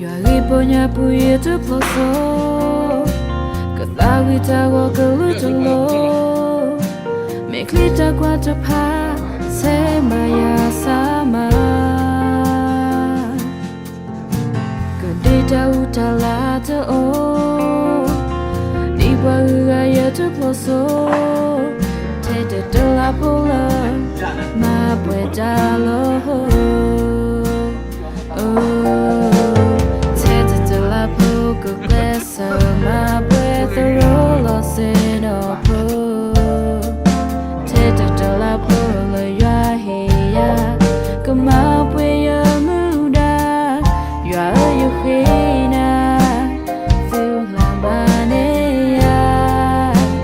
ယွၤဂ့ၢ်ပီညါပူၤယတဖျိစိ, ကသးဝံၣ်တၢ်ဂီၤကလုာ်တလိၣ်, မ့ၢ်ချံတၢ်ကွၢ်တဖၣ် ဆဲးမၤယၤစၢ်မး, ကဒ့တၢ်အူတၢ်လၤတအိၣ်, ဒ်ပှၤဂုၤဂၤယတဖျိစိ, ထဲတတလးဖိလၢ မၤပှဲၤတၢ်လီၤ. ထဲတတလးဖိကကျဲးစၢးမၤ